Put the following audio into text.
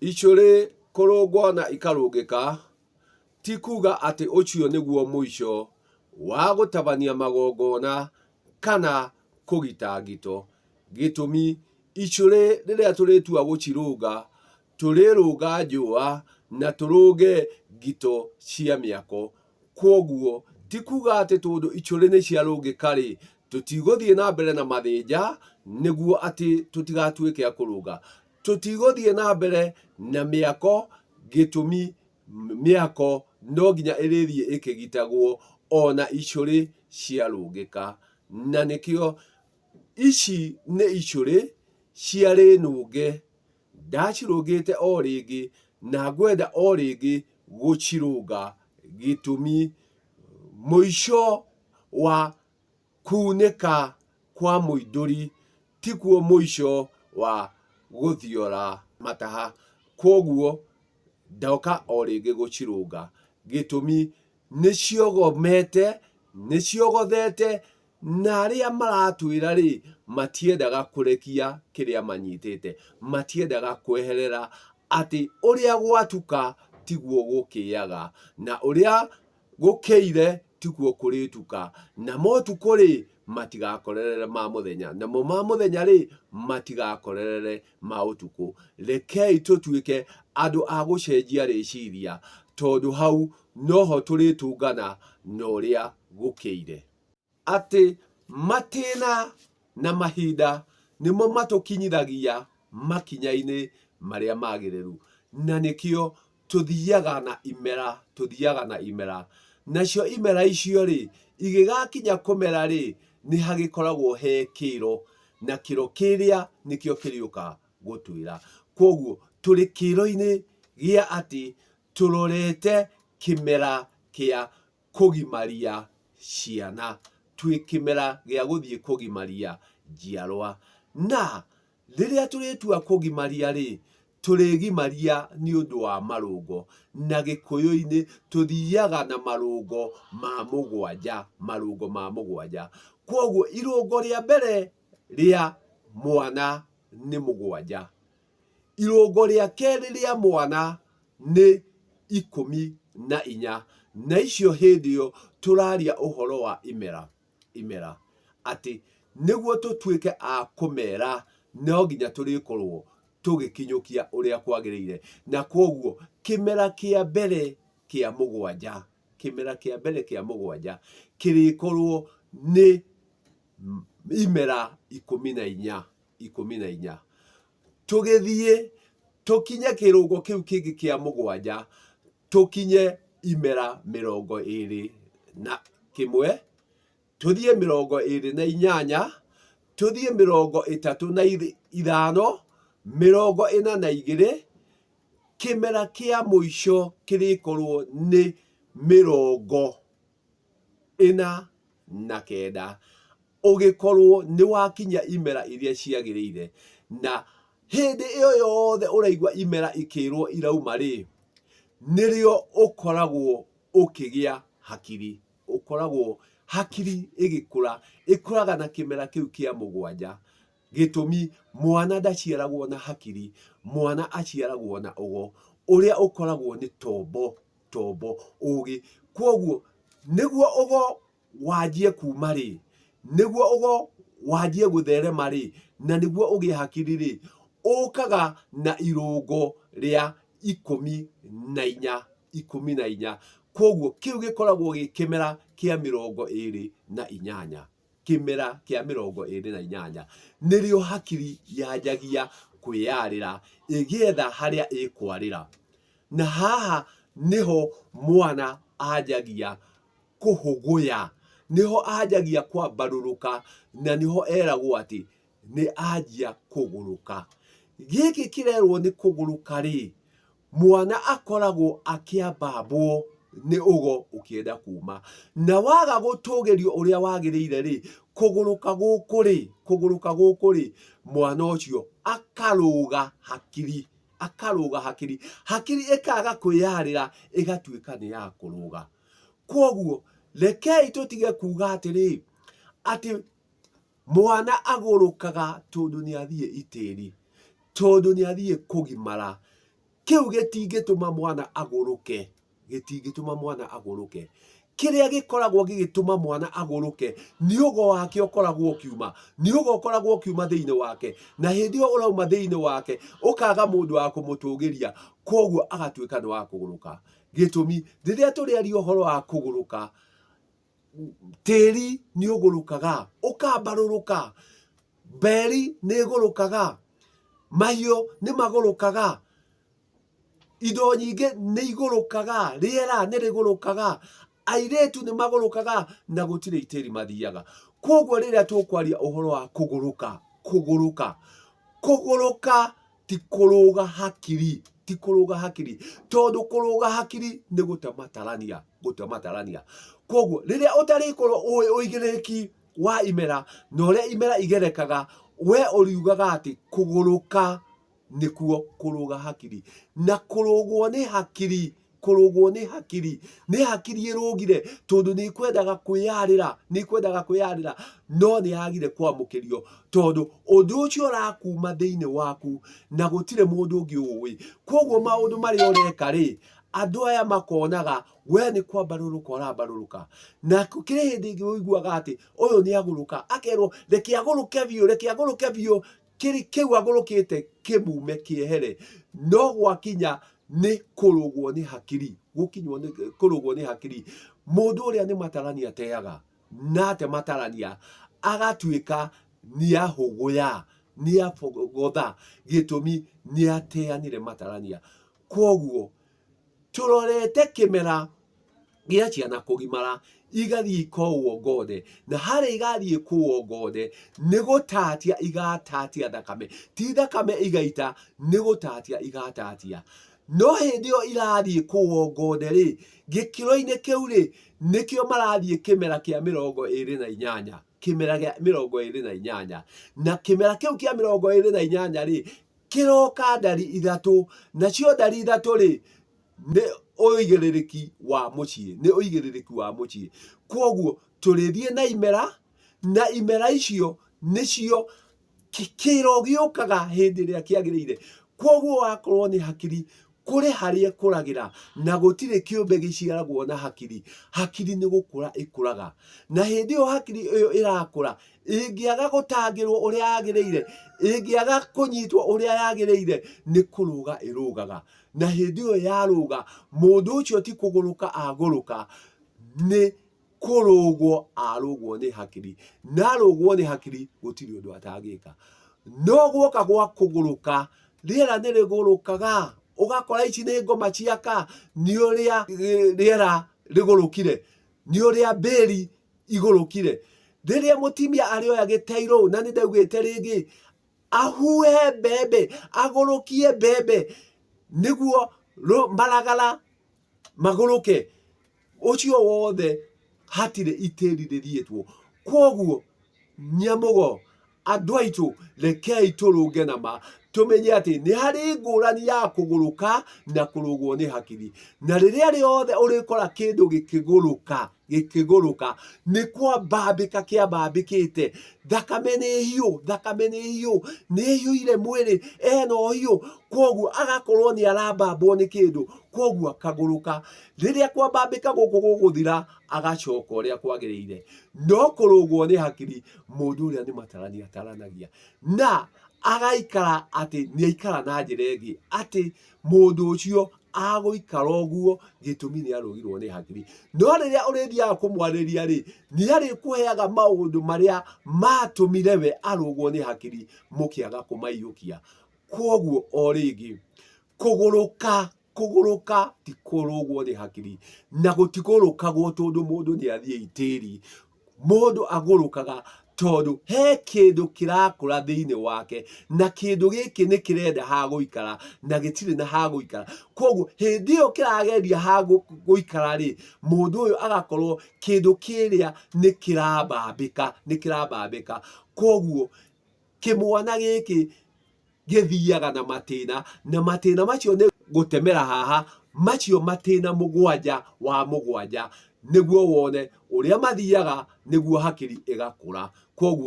Icũrĩ kũrũngwo na ikarũngĩka ti kuuga atĩ ũcio nĩguo mũico wa gũtabania magongona kana kũgita ngito. Gĩtũmi, icũrĩ rĩrĩa tũrĩtua gũcirũnga, tũrĩrũnga njũa na tũrũnge ngito cia mĩako. Kwoguo ti kuuga atĩ tondũ icũrĩ nĩ ciarũngĩka-rĩ, tũtigũthiĩ na mbere na mathĩnja nĩguo atĩ tũtigatuĩke a kũrũnga. Tũtigũthiĩ na mbere na mĩako gĩtũmi mĩako no nginya ĩrĩthiĩ ĩkĩgitagwo ona icũrĩ ciarũngĩka. Na nĩkĩo ici nĩ icũrĩ ciarĩ nũnge, ndacirũngĩte o rĩngĩ na ngwenda o rĩngĩ gũcirũnga gĩtũmi mũico wa Kuunĩka kwa mũindũri tikuo mũico wa gũthiora mataha, kwoguo ndoka o rĩngĩ gũcirũnga. Gĩtũmi nĩciogomete, nĩciogothete na arĩa maratwĩra-rĩ, matiendaga kũrekia kĩrĩa manyitĩte, matiendaga kweherera atĩ ũrĩa gwatuka tiguo gũkĩaga, na ũrĩa Gũkĩire tikuo kũrĩtuka, na motukũ-rĩ, matigakorerere ma mũthenya, namo ma mũthenya-rĩ, matigakorerere ma ũtukũ. Rekei tũtuĩke andũ a gũcenjia rĩciria, tondũ hau noho tũrĩtũngana na ũrĩa gũkĩire. Atĩ matĩna na mahinda nĩmo matũkinyithagia makinya-inĩ marĩa magĩrĩru. Na nĩkĩo tũthiaga na imera, tũthiaga na imera. Nacio imera icio-rĩ, igĩgakinya kũmera-rĩ, nĩ hagĩkoragwo he kĩro, na kĩro kĩrĩa nĩkĩo kĩrĩũka gũtwĩra. Kwoguo tũrĩ kĩro-inĩ gĩa atĩ tũrorete kĩmera kĩa kũgimaria ciana, twĩ kĩmera gĩa gũthiĩ kũgimaria njiarwa. Na rĩrĩa tũrĩtua kũgimaria-rĩ, tũrĩgimaria nĩ ũndũ wa marũngo. Na gĩkũyũ-inĩ tũthiaga na marũngo ma mũgwanja, marũngo ma mũgwanja. Kwoguo irũngo rĩa mbere rĩa mwana nĩ mũgwanja. Irũngo rĩa kerĩ rĩa mwana nĩ 14, na icio hĩndĩ ĩyo tũraria ũhoro wa imera, imera, atĩ nĩguo tũtuĩke a kũmera no nginya tũrĩkorwo tũgĩkinyũkia ũrĩa kwagĩrĩire. Na kwoguo kĩmera kĩa mbere kĩa mũgwanja, kĩmera kĩa mbere kĩa mũgwanja kĩrĩkorwo nĩ imera 14. 14. Tũgĩthiĩ tũkinye kĩrũngo kĩu kĩngĩ kĩa mũgwanja, tũkinye imera 21, tũthiĩ 28, tũthiĩ 35, 42, kĩmera kĩa mũico kĩrĩkorwo nĩ 49, ũgĩkorwo nĩ wakinyia imera iria ciagĩrĩire. Na hĩndĩ ĩyo yothe ũraigua imera ikĩrwo irauma rĩ, nĩrĩo ũkoragwo ũkĩgĩa hakiri, ũkoragwo hakiri ĩgĩkũra, ĩkũraga na kĩmera kĩu kĩa mũgwanja. Gĩtũmi, mwana ndaciaragwo na hakiri, mwana aciaragwo na ũgo, ũrĩa ũkoragwo nĩ tombo, tombo, ũgĩ. Kwoguo nĩguo ũgo wanjie kuma rĩ, nĩguo ũgo wanjie gũtherema rĩ, na nĩguo ũgĩe hakiri rĩ, ũkaga na irũngo rĩa 14, 14. Kwoguo kĩu gĩkoragwo gĩ kĩmera kĩa 28. Kĩmera kĩa 28 nĩrĩo hakiri yanjagia kwĩyarĩra ĩgĩetha harĩa ĩkwarĩra. Na haha nĩho mwana anjagia kũhũgũya, nĩho anjagia kwambarũrũka na nĩho eragwo atĩ nĩ anjia kũgũrũka. Gĩkĩ kĩrerwo nĩ kũgũrũka-rĩ, mwana akoragwo akĩambambwo nĩ ũgo ũkĩenda kuma. Na waga gũtũgĩrio ũrĩa wagĩrĩire-rĩ, kũgũrũka gũkũ-rĩ, kũgũrũka gũkũ-rĩ, mwana ũcio akarũga hakiri, akarũga hakiri, hakiri ĩkaga kwĩyarĩra ĩgatuĩka nĩ ya kũrũga. Kwoguo rekei tũtige kuga atĩrĩ, atĩ mwana agũrũkaga tondũ nĩ athiĩ itĩri, tondũ nĩ athiĩ kũgimara. Kĩu gĩtingĩtũma mwana agũrũke, gĩtingĩtũma mwana agũrũke. Kĩrĩa gĩkoragwo gĩgĩtũma mwana agũrũke nĩ ũgo wake ũkoragwo ũkiuma, nĩ ũgo ũkoragwo ũkiuma thĩinĩ wake, na hĩndĩ ĩyo ũrauma thĩinĩ wake ũkaga mũndũ wa kũmũtũgĩria, koguo agatuĩka nĩ wa kũgũrũka. Gĩtũmi, rĩrĩa tũrĩaria ũhoro wa kũgũrũka, tĩri nĩ ũgũrũkaga, ũkambarũrũka, mberi nĩ ĩgũrũkaga, mahiũ nĩ magũrũkaga, indo nyingĩ nĩ igũrũkaga, rĩera nĩ rĩgũrũkaga, airĩtu nĩ magũrũkaga na gũtirĩ itĩri mathiaga. Koguo rĩrĩa tũkwaria ũhoro wa kũgũrũka, kũgũrũka, kũgũrũka ti kũrũga hakiri, ti kũrũga hakiri, tondũ kũrũga hakiri nĩ gũte matarania, gũte matarania. Koguo rĩrĩa ũtarĩkorwo ũĩ ũigĩrĩrĩki wa imera na ũrĩa imera igerekaga, we ũriugaga atĩ kũgũrũka nĩkuo kũrũga hakiri. Na kũrũgwo nĩ hakiri, kũrũgwo nĩ hakiri, nĩ hakiri ĩrũgire tondũ nĩ ĩkwendaga kwĩyarĩra, nĩ ĩkwendaga kwĩyarĩra no nĩ yagire kwamũkĩrio tondũ ũndũ ũcio ũrakuma thĩinĩ waku na gũtirĩ mũndũ ũngĩ ũĩ. Koguo maũndũ marĩa ũreka rĩ, andũ aya makonaga we nĩ kwambarũrũka ũrambarũrũka. Na kũrĩ hĩndĩ ĩngĩ ũiguaga atĩ ũyũ nĩ agũrũka, akerwo reke agũrũke biũ, reke agũrũke biũ, kĩrĩ kĩu agũrũkĩte kĩmume kĩehere. No gwakinya nĩ kũrũgwo nĩ hakiri, gũkinywo nĩ kũrũgwo nĩ hakiri, mũndũ ũrĩa nĩ matarania ateaga, na ate matarania agatuĩka nĩ ahũgũya, nĩ abogotha, gĩtũmi nĩ ateanire matarania. Kwoguo tũrorete kĩmera gĩa ciana kũgimara igathiĩ ikoũo ngonde na harĩa igathiĩ kũo ngonde nĩ gũtatia igatatia thakame ti thakame igaita nĩ gũtatia igatatia no hĩndĩ ĩyo irathiĩ kũo ngonde rĩ gĩkĩro-inĩ kĩu rĩ nĩkĩo marathiĩ kĩmera kĩa 28 kĩmera gĩa 28 na kĩmera kĩu kĩa 28 rĩ kĩroka ndari ithatũ nacio ndari ithatũ rĩ nĩ ũigĩrĩrĩki wa mũciĩ nĩ ũigĩrĩrĩki wa mũciĩ kwoguo tũrĩthiĩ na imera na imera icio nĩcio kĩro gĩũkaga hĩndĩ ĩrĩa kĩagĩrĩire kwoguo wakorwo nĩ hakiri kũrĩ harĩa ĩkũragĩra na gũtirĩ kĩũmbe gĩciaragwo na hakiri hakiri nĩ gũkũra ĩkũraga na hĩndĩ ĩyo hakiri ĩyo ĩrakũra ĩngĩaga gũtangĩrwo ũrĩa yagĩrĩire ĩngĩaga kũnyitwo ũrĩa yagĩrĩire nĩ kũrũga ĩrũgaga na hĩndĩ ĩyo yarũga mũndũ ũcio ti kũgũrũka agũrũka nĩ kũrũgwo arũgwo nĩ hakiri na arũgwo nĩ hakiri gũtirĩ ũndũ atangĩka no guoka gwa kũgũrũka rĩera nĩ rĩgũrũkaga ũgakora ici nĩ ngoma ciaka nĩ ũrĩa rĩera rĩgũrũkire nĩ ũrĩa mbĩri igũrũkire rĩrĩa mũtimia arĩoya gĩtairũ na nĩ ndaugĩte rĩngĩ ahuhe mbembe agũrũkie mbembe nĩguo maragara magũrũke ũcio wothe hatirĩ itĩri rĩthiĩtwo kwoguo nyamũgo andũ aitũ rekei tũrũnge na ma tũmenye atĩ nĩ harĩ ngũrani ya kũgũrũka na kũrũgwo nĩ hakiri na rĩrĩa rĩothe ũrĩkora kĩndũ gĩkĩgũrũka gĩkĩgũrũka nĩ kwambambĩka kĩambambĩkĩte thakame nĩ hiũ thakame nĩ hiũ nĩ ĩhiũire mwĩrĩ ena ũhiũ kwoguo agakorwo nĩ arambambwo nĩ kĩndũ kwoguo akagũrũka rĩrĩa kwambambĩka gũkũ gũgũthira agacoka ũrĩa kwagĩrĩire no kũrũgwo nĩ hakiri mũndũ ũrĩa nĩ matarania ataranagia na agaikara atĩ nĩ aikara na njĩra ĩngĩ atĩ mũndũ ũcio agũikara ũguo gĩtũmi nĩ arũgirwo nĩ hakiri no rĩrĩa ũrĩthiaga kũmwarĩria rĩ nĩ arĩkũheaga maũndũ marĩa matũmire we arũgwo nĩ hakiri mũkĩaga kũmaiyũkia kwoguo o rĩngĩ kũgũrũka kũgũrũka ti kũrũgwo nĩ hakiri na gũtigũrũkagwo tondũ mũndũ nĩ athiĩ itĩri mũndũ agũrũkaga tondũ he kĩndũ kĩrakũra thĩinĩ wake na kĩndũ gĩkĩ nĩ kĩrenda ha gũikara na gĩtirĩ na ha gũikara koguo hĩndĩ ĩyo kĩrageria ha gũikara rĩ mũndũ ũyũ agakorwo kĩndũ kĩrĩa nĩ kĩrambambĩka nĩ kĩrambambĩka koguo kĩmwana gĩkĩ gĩthiaga na matĩna na matĩna macio nĩ gũtemera haha macio matĩna mũgwanja wa mũgwanja nĩguo wone ũrĩa mathiaga nĩguo hakiri ĩgakũra koguo.